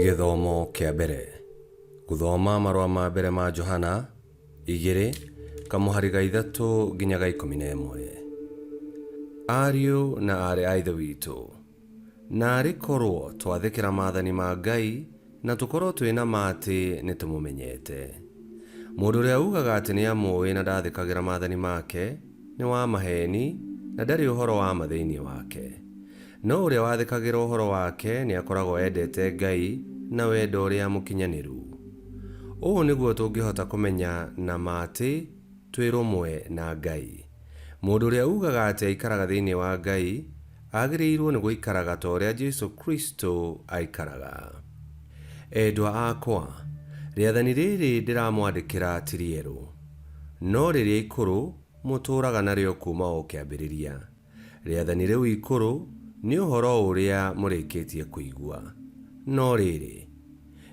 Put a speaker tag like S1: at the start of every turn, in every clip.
S1: Gĩthomo kĩa mbere. Gũthoma marũa ma mbere ma Johana, igĩrĩ, kamũhari ga ithatũ nginya ga ikũmi na ĩmwe. Ariũ na aarĩ a Ithe witũ, naarĩ korwo twathĩkĩra maathani ma Ngai na tũkorwo twĩ na ma atĩ nĩtũmũmenyete. Mũndũ ũrĩa uugaga atĩ nĩamũũĩ na ndathĩkagĩra maathani make, nĩ wa maheeni na ndarĩ ũhoro wa ma thĩinĩ wake. No ũrĩa wathĩkagĩra ũhoro wake nĩakoragwo endete Ngai na wendo ũrĩa mũkinyanĩru. Ũũ nĩguo tũngĩhota kũmenya na ma atĩ twĩ rũmwe na Ngai. Mũndũ ũrĩa uugaga atĩ aikaraga thĩinĩ wa Ngai, agĩrĩirwo nĩ gũikaraga ta ũrĩa Jesũ Kristũ aikaraga. Endwa akwa, rĩathani rĩrĩ ndĩramwandĩkĩra ti rĩerũ, no rĩrĩa ikũrũ mũtũũraga narĩo kuuma o kĩambĩrĩria. Rĩathani rĩu ikũrũ nĩ ũhoro ũrĩa mũrĩkĩtie kũigua. No rĩrĩ,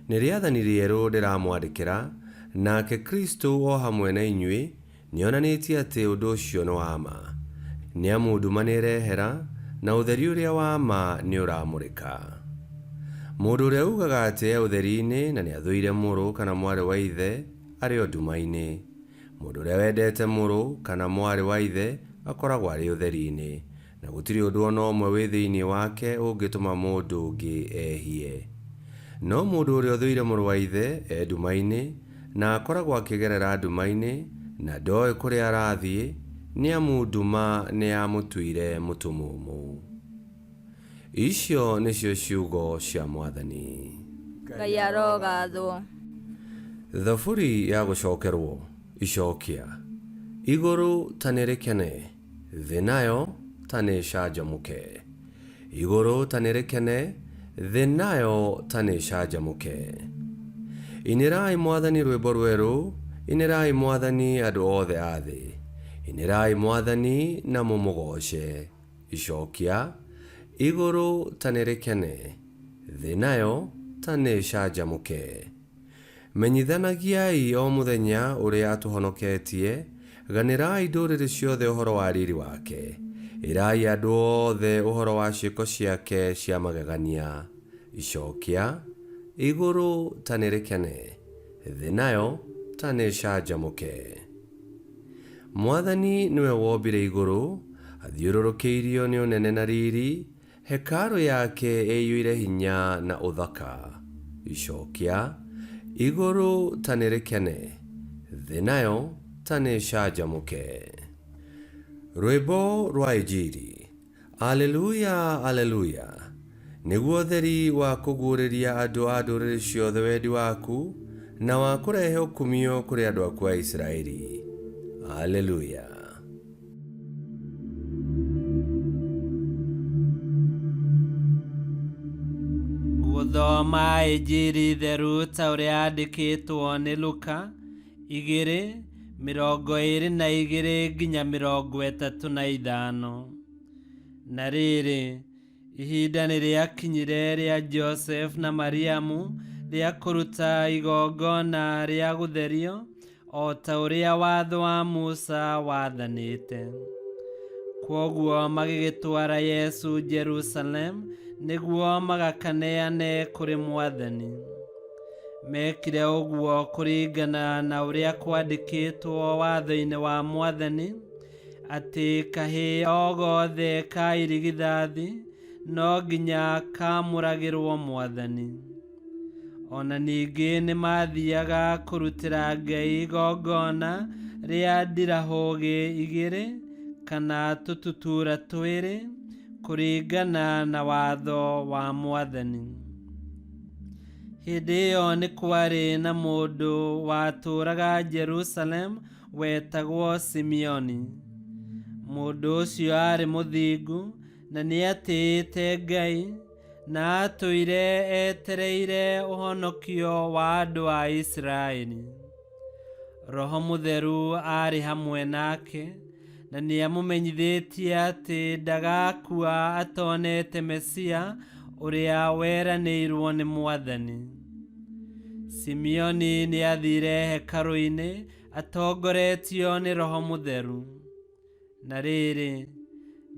S1: nĩ rĩathani rĩerũ ndĩramwandĩkĩra, nake Kristũ o hamwe na inyuĩ nĩonanĩtie atĩ ũndũ ũcio nĩ wa ma. Nĩ amu nduma nĩĩrehera, na ũtheri ũrĩa wa ma nĩũramũrĩka. Mũndũ ũrĩa uugaga atĩ e ũtheri-inĩ na nĩathũire mũrũ kana mwarĩ wa ithe, arĩ o nduma-inĩ. Mũndũ ũrĩa wendete mũrũ kana mwarĩ wa ithe akoragwo arĩ ũtheri-inĩ, na gũtirĩ ũndũ o na ũmwe wĩ thĩinĩ wake ũngĩtũma mũndũ ũngĩ ehie. No mũndũ ũrĩa ũthũire mũrũ wa ithe e nduma-inĩ, na akoragwo akĩgerera nduma-inĩ, na ndoĩ kũrĩa arathiĩ, nĩ amu nduma nĩyamũtuire mũtumumu. Icio nĩcio ciugo cia Mwathani.
S2: Ngai arogathwo.
S1: Thaburi ya gũcokerwo, Icokia. Igũrũ ta nĩrĩkene, thĩ nayo ta nĩĩcanjamũke. Igũrũ ta nĩrĩkene, thĩ nayo ta nĩĩcanjamũke. Inĩrai Mwathani rwĩmbo rwerũ, inĩrai Mwathani andũ othe a thĩ. Inĩrai Mwathani na mũmũgooce. Icokia, Igũrũ ta nĩrĩkene, thĩ nayo ta nĩĩcanjamũke. Menyithanagiai o mũthenya ũrĩa atũhonoketie, ganĩrai ndũrĩrĩ ciothe ũhoro wa riri wake. Ĩrai andũ othe ũhoro wa ciĩko ciake cia magegania. Icokia, Igũrũ ta nĩrĩkene, thĩ nayo ta nĩĩcanjamũke. Mwathani nĩwe wombire igũrũ, athiũrũrũkĩirio nĩ ũnene na riri, Hekarũ yake ĩiyũire hinya na ũthaka. Icokia, Igũrũ ta nĩrĩkene, thĩ nayo ta nĩĩcanjamũke. Rwĩmbo rwa Injiri. Aleluya, Aleluya! Nĩguo ũtheri wa kũguũrĩria andũ a ndũrĩrĩ ciothe wendi waku, na wa kũrehe ũkumio kũrĩ andũ aku a Isiraeli. Aleluya!
S3: Gũthoma Injiri theru ta ũrĩa yandĩkĩtwo nĩ Luka, igĩrĩ, 22 nginya 35. Na rĩrĩ, ihinda nĩ rĩakinyire rĩa Joseph na Mariamu rĩa kũruta igongona rĩa gũtherio o ta ũrĩa watho wa Musa wathanĩte. Kwoguo magĩgĩtwara Yesu Jerusalemu nĩguo magakaneane kũrĩ Mwathani. Meekire ũguo kũringana na ũrĩa kwandĩkĩtwo watho-inĩ wa Mwathani, atĩ kahĩĩ o gothe ka irigithathi no nginya kaamũragĩrwo Mwathani. O na ningĩ nĩmaathiaga kũrutĩra Ngai igongona rĩa ndirahũgĩ igĩrĩ kana tũtutura twĩrĩ, kũringana na watho wa Mwathani. Hĩndĩ ĩyo nĩ kwarĩ na mũndũ watũũraga Jerusalemu wetagwo Simeoni. Mũndũ ũcio aarĩ mũthingu na nĩatĩĩte Ngai, na aatũire etereire ũhonokio wa andũ a Isiraeli. Roho Mũtheru aarĩ hamwe nake, na nĩamũmenyithĩtie atĩ ndagakua atonete Mesia ũrĩa weranĩirwo nĩ Mwathani. Simeoni nĩathiire hekarũ-inĩ atongoretio nĩ Roho Mũtheru. Na rĩrĩ,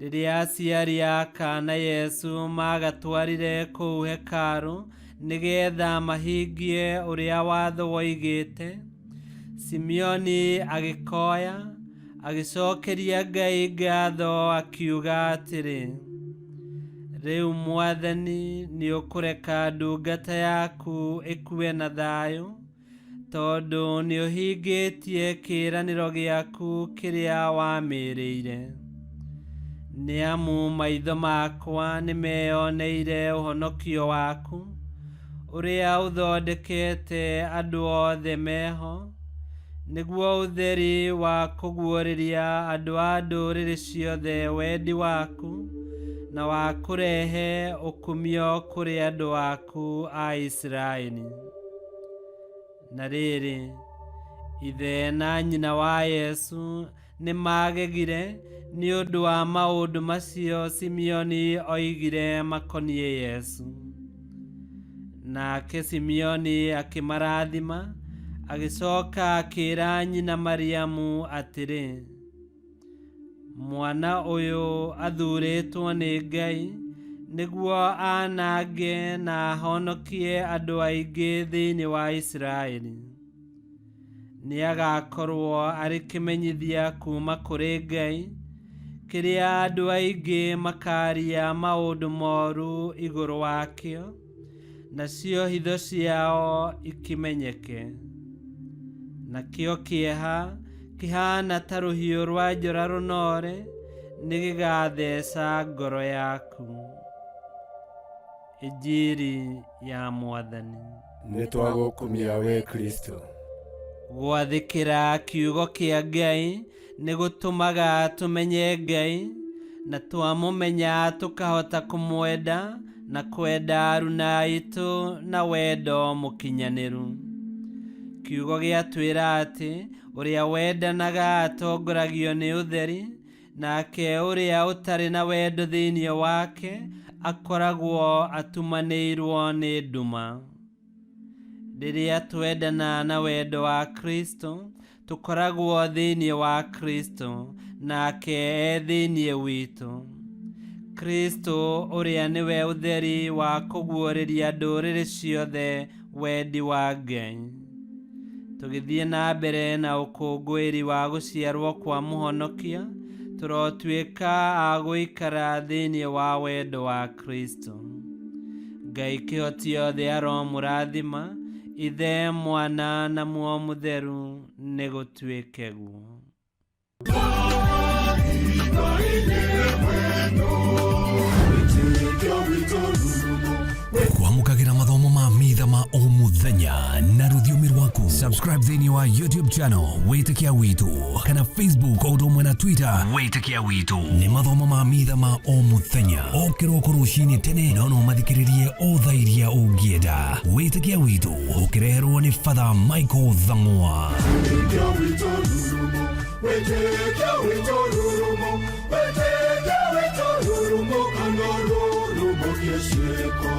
S3: rĩrĩa aciari a kaana Yesu maagatwarire kũu hekarũ Nĩgetha mahingie ũrĩa watho woigĩte, Simeoni agĩkoya, agĩcokeria Ngai ngatho akiuga atĩrĩ, Rĩu Mwathani nĩũkũreka ndungata yaku ĩkue na thayũ, tondũ nĩũhingĩtie kĩĩranĩro gĩaku kĩrĩa wamĩĩrĩire. Nĩ amu maitho makwa nĩmeyoneire ũhonokio waku, ũrĩa ũthondekete andũ othe meho, nĩguo ũtheri wa kũguũrĩria andũ a ndũrĩrĩ ciothe wendi waku, na wa kũrehe ũkumio kũrĩ andũ aku a Isiraeli. Na rĩrĩ, ithe na nyina wa Yesu nĩmagegire nĩ ũndũ wa maũndũ macio Simeoni oigire makoniĩ Yesu. Nake Simeoni akĩmarathima, agĩcoka akĩĩra nyina Mariamu atĩrĩ, Mwana ũyũ athuurĩtwo nĩ Ngai nĩguo anange na ahonokie andũ aingĩ thĩinĩ wa Isiraeli. Nĩagakorwo arĩ kĩmenyithia kuuma kũrĩ Ngai, kĩrĩa andũ aingĩ makaaria maũndũ moru igũrũ wakĩo, nacio hitho ciao ikimenyeke. Nakĩo kĩeha kĩhaana ta rũhiũ rwa njora rũnoore nĩgĩgatheca ngoro yaku. Injiri ya Mwathani.
S4: Nĩtwagũkumia we Kristo.
S3: Gwathĩkĩra kiugo kĩa Ngai nĩ gũtũmaga tũmenye Ngai, na twamũmenya tũkahota kũmwenda na kwenda aruna aitũ na wendo mũkinyanĩru. Kiugo gĩatwĩra atĩ ũrĩa wendanaga atongoragio nĩ ũtheri, nake ũrĩa ũtarĩ na wendo thĩinĩ wake akoragwo atumanĩirwo nĩ nduma. Rĩrĩa twendana na wendo wa Kristo, tũkoragwo thĩinĩ wa Kristo, nake e thĩinĩ witũ. Kristo ũrĩa nĩwe ũtheri wa kũguũrĩria ndũrĩrĩ ciothe wendi wa Ngai. Tũgĩthiĩ na mbere na ũkũngũĩri wa gũciarwo kwa Mũhonokia, tũrotuĩka a gũikara thĩinĩ wa wendo wa Kristo. Ngai kĩhoti othe aromũrathima, Ithe, Mwana na Muoyo Mũtheru, nĩgũtuĩke guo.
S5: Kwamũkagĩra mathomo ma mitha ma o mũthenya na rũthiomi rwaku. Subscribe thĩinĩ wa YouTube channel Wĩtĩkia Witũ kana Facebook o ũndũ ũmwe na Twitter Wĩtĩkia Witũ. Nĩ mathomo ma mitha ma o mũthenya o kĩroko rũcinĩ tene, no no mathikĩrĩrie o thaa iria ũngĩenda. Wĩtĩkia Witũ ũkĩreherwo nĩ Father Michael Thang'wa.
S6: Wĩtĩkia witũ rurumo, wĩtĩkia witũ rurumo, kana rurumo kĩciĩko.